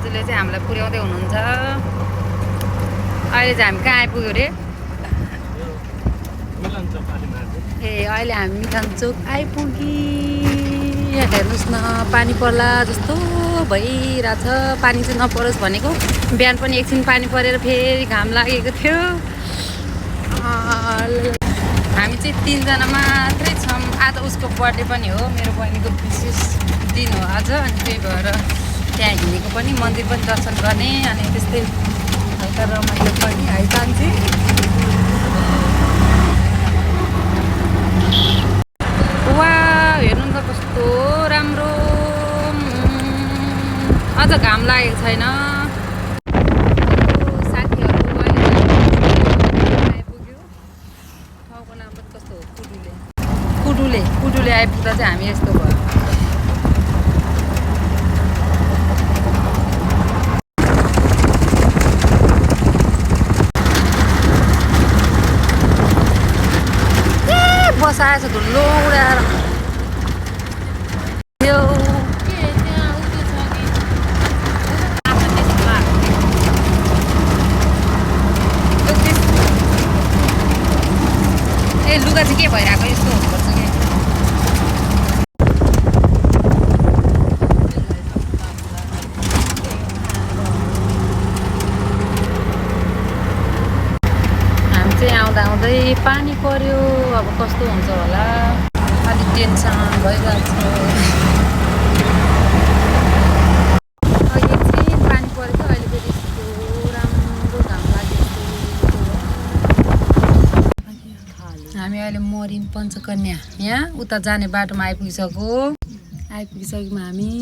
दाजुले चाहिँ हामीलाई पुर्याउँदै हुनुहुन्छ। अहिले चाहिँ हामी कहाँ आइपुग्यो रे? ए अहिले हामी मिलन चोक आइपुगी। हेर्नुहोस् न पानी पर्ला जस्तो भइरहेछ। पानी चाहिँ नपरोस् भनेको, बिहान पनि एकछिन पानी परेर फेरि घाम लागेको थियो। हामी चाहिँ 3 जना मात्रै छौँ। आज उसको बर्थडे पनि हो, मेरो बहिनीको विशेष दिन हो आज। अनि त्यही भएर त्यहाँ हिँडेको पनि, मन्दिर पनि दर्शन गर्ने, अनि त्यस्तै हल्का रमाइलो पनि है चाहन्छु। वा हेर्नु त कस्तो राम्रो। अझ घाम लागेको छैन। साथीहरू आइपुग्यो। ठाउँको नाम पनि कस्तो हो? कुडुले आइपुग्दा चाहिँ हामी यस्तो भयो। बसाएछ धुलो उडाएर। ए लुगा चाहिँ के भइरहेको यस्तो हुनुपर्छ कि? हामी चाहिँ आउँदै पानी पर्यो। अब कस्तो हुन्छ होला, अलिक टेन्सन भइरहेको छ। एकछिन पानी परेको, अहिले फेरि यस्तो राम्रो घाम लागेको। हामी अहिले मरिन पञ्चकन्या यहाँ उता जाने बाटोमा आइपुगिसक्यौँ हामी।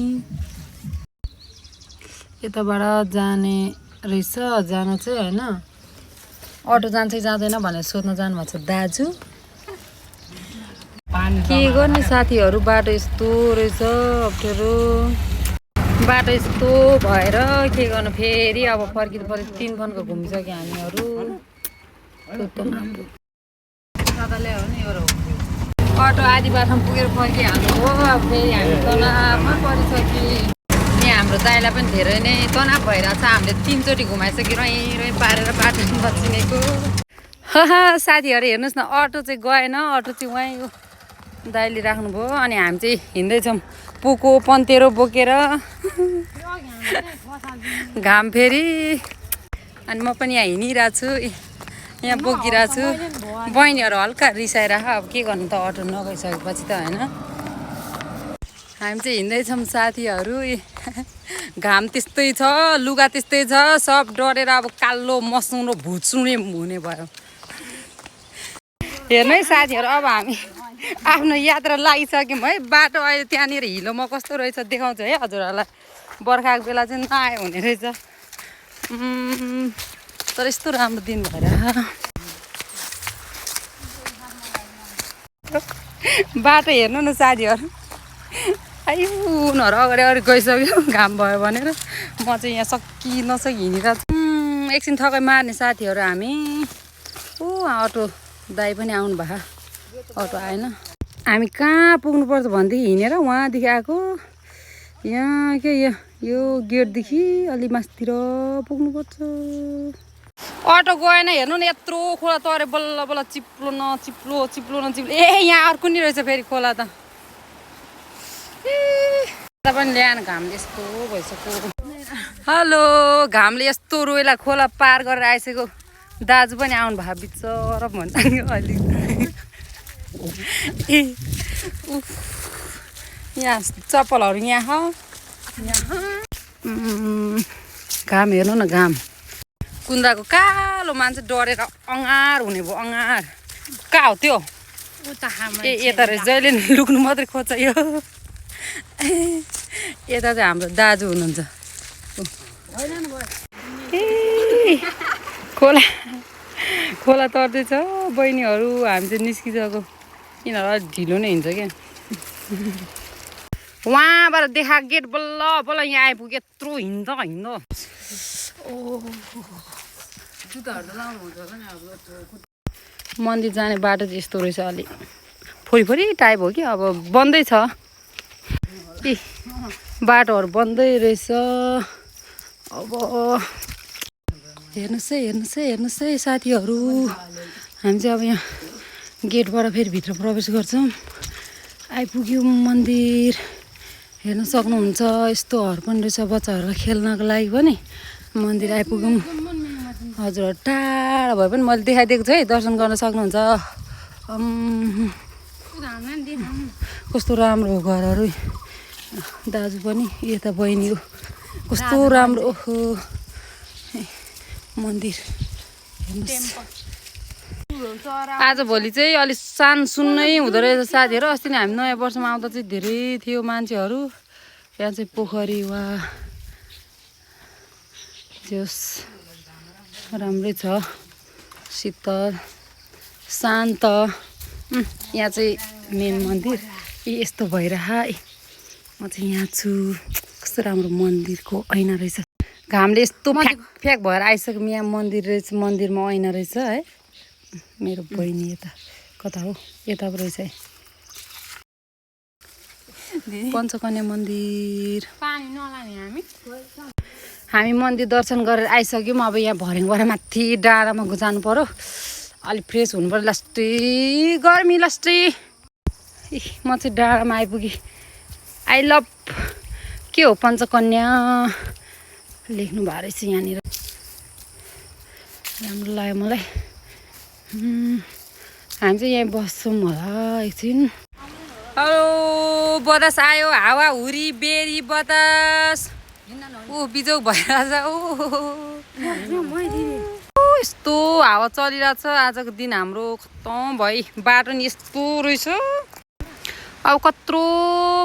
यताबाट जाने रहेछ, जानु चाहिँ होइन। अटो जान्छ कि जाँदैन भनेर सोध्न जानुभएको छ दाजु। के गर्ने साथीहरू, बाटो यस्तो रहेछ अप्ठ्यारो। बाटो यस्तो भएर के गर्नु, फेरि अब फर्किनु पर्यो। 3 फन्को घुमिसक्यो हामीहरू। अटो आधी बाटोमा पुगेर फर्किहाल्नु हो। अब फेरि हामी तनावमा परिसक्यो। यहाँ हाम्रो दाइलाई पनि धेरै नै तनाव भइरहेछ। हामीले 3 चोटि घुमाइसक्यो रोइ पारेर बाटो बचिनेको। साथीहरू हेर्नुहोस् न, अटो चाहिँ गएन। अटो चाहिँ उहीँ दाइले राख्नुभयो। अनि हामी चाहिँ हिँड्दैछौँ पुको पन्तेरो बोकेर। घाम फेरि। अनि म पनि यहाँ हिँडिरहेको छु, यहाँ बोकिरहेको छु। बहिनीहरू हल्का रिसाइरह। अब के गर्नु त, अटो नगइसकेपछि त होइन। हामी चाहिँ हिँड्दैछौँ साथीहरू। घाम त्यस्तै छ, लुगा त्यस्तै छ, सब डढेर अब कालो मसुनो भुत्सुने हुने भयो। हेर्नु है साथीहरू, अब हामी आफ्नो यात्रा लागिसक्यौँ है। बाटो अहिले त्यहाँनिर हिलोमा कस्तो रहेछ देखाउँछ है हजुरहरूलाई। बर्खाको बेला चाहिँ नआयो हुने रहेछ। तर यस्तो राम्रो दिन भएर बाटो हेर्नु न साथीहरू। आयु उनीहरू अगाडि गइसक्यो घाम भयो भनेर। म चाहिँ यहाँ नसकी हिँडिरहेको छु। एकछिन थकाइ मार्ने साथीहरू हामी। अटो दाइ पनि आउनु भयो। अटो आएन। हामी कहाँ पुग्नुपर्छ भनेदेखि हिँडेर वहाँदेखि आएको। यहाँ के यो गेटदेखि अलि मासतिर पुग्नुपर्छ। अटो गएन। हेर्नु न यत्रो खोला तरे बल्ल बल्ल चिप्लो न ए यहाँ अर्को नि रहेछ फेरि खोला त। पनि ल्याएन, घामले यस्तो भइसक्यो। हेलो, घामले यस्तो रोइला खोला पार गरेर आइसक्यो। दाजु पनि आउनु भयो बिचरा भन्छ नि अहिले। यहाँ चप्पलहरू यहाँ घाम हेर्नु न, घाम कुन्द्राको कालो मान्छे डढेर अँगार हुने भयो। अँगार कहाँ हो त्यो? ए यता रहेछ। जहिले लुक्नु मात्रै खोज्छ यो। यता चाहिँ हाम्रो दाजु हुनुहुन्छ। खोला तर्दैछ बहिनीहरू। हामी चाहिँ निस्किसक्यो। यिनीहरू अलिक ढिलो नै हिँड्छ क्या। वहाँबाट देखा गेट बल्ल बल्ल यहाँ आइपुग्यो। यत्रो हिँड्छ। मन्दिर जाने बाटो चाहिँ यस्तो रहेछ। अलिक फोरी टाइप हो कि, अब बन्दै छ। बाटोहरू बन्दै रहेछ। अब हेर्नुहोस् है साथीहरू, हामी चाहिँ अब यहाँ गेटबाट फेरि भित्र प्रवेश गर्छौँ। आइपुग्यौँ मन्दिर, हेर्न सक्नुहुन्छ। यस्तो हर पनि रहेछ बच्चाहरूलाई खेल्नको लागि पनि। मन्दिर आइपुग्यौँ। हजुर टाढा भए पनि मैले देखाइदिएको छु है, दर्शन गर्न सक्नुहुन्छ। कस्तो राम्रो हो घरहरू, दाजु पनि यता बहिनी हो, कस्तो राम्रो। ओहो मन्दिर हेर्नुहोस्। आजभोलि चाहिँ अलिक सुन्नै हुँदो रहेछ साथीहरू। अस्ति नै हामी नयाँ वर्षमा आउँदा चाहिँ धेरै थियो मान्छेहरू। यहाँ चाहिँ पोखरी वा जोस् राम्रै छ, शीतल शान्त। यहाँ चाहिँ मेन मन्दिर यस्तो भइरह। म चाहिँ यहाँ छु। कस्तो राम्रो मन्दिरको ऐना रहेछ। घामले यस्तो फ्याक भएर आइसक्यो। यहाँ मन्दिर रहेछ, मन्दिरमा ऐना रहेछ है। मेरो बहिनी यता कता हो, यता पो रहेछ है। पञ्चकन्या मन्दिर। हामी मन्दिर दर्शन गरेर आइसक्यौँ। अब यहाँ भर्याङबाट माथि डाँडामा जानु पर्यो, अलिक फ्रेस हुनु पर्यो। लास्टै गर्मी लास्टै। म चाहिँ डाँडामा आइपुगेँ। आई लभ के हो पञ्चकन्या लेख्नु भएको रहेछ यहाँनिर। राम्रो लाग्यो मलाई। हामी चाहिँ यहीँ बस्छौँ होला एकछिन। हेलो बतास आयो, हावा हुरी बेरी बतास बिजौ भइरहेछ। यस्तो हावा चलिरहेछ। आजको दिन हाम्रो खत्तम भई। बाटो नि यस्तो रहेछ। अब कत्रो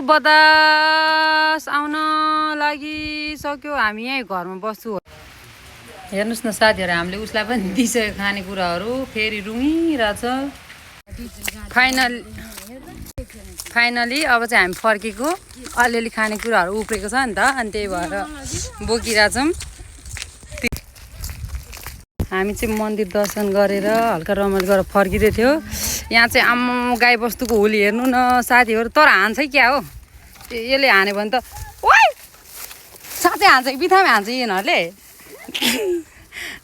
बतास आउन लागिसक्यो। हामी यहीँ घरमा बस्छु। हेर्नुहोस् न साथीहरू, हामीले उसलाई पनि दिइसक्यो खानेकुराहरू। फेरि रुँगिरहेछ। फाइनली अब चाहिँ हामी फर्केको। अलिअलि खानेकुराहरू उब्रेको छ नि त, अनि त्यही भएर बोकिरहेछौँ। हामी चाहिँ मन्दिर दर्शन गरेर हल्का रमाइलो गरेर फर्किँदै थियो। यहाँ चाहिँ आम्म गाई बस्तुको होली हेर्नु न साथीहरू। तर हान्छ क्या हो, यसले हान्यो भने त ओइ साँच्चै हान्छ कि बित्थामै हान्छ यिनीहरूले।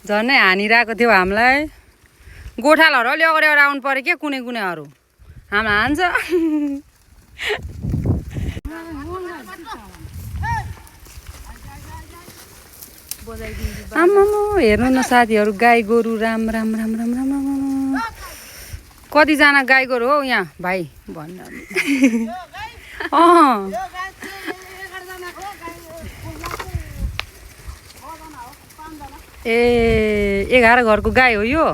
झन्नै हानिरहेको थियो हामीलाई। गोठालाहरू अलि अगाडि आउनु पऱ्यो क्या, कुनै कुनैहरू हामीलाई हान्छ। आम्मा हेर्नु न साथीहरू, गाई गोरु राम राम राम राम राम राम। कतिजना गाई गोरु हो यहाँ भाइ भन्नु। ए 11 घरको गाई हो यो।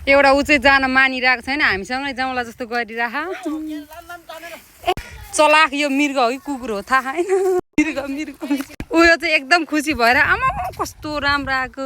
एउटा ऊ चाहिँ जान मानिरहेको छैन, हामीसँगै जाउँला जस्तो गरिरह। चलाक यो मृग हो कि कुकुर हो थाहा छैन। मृग उयो चाहिँ एकदम खुसी भएर आमा कस्तो राम्रो आएको।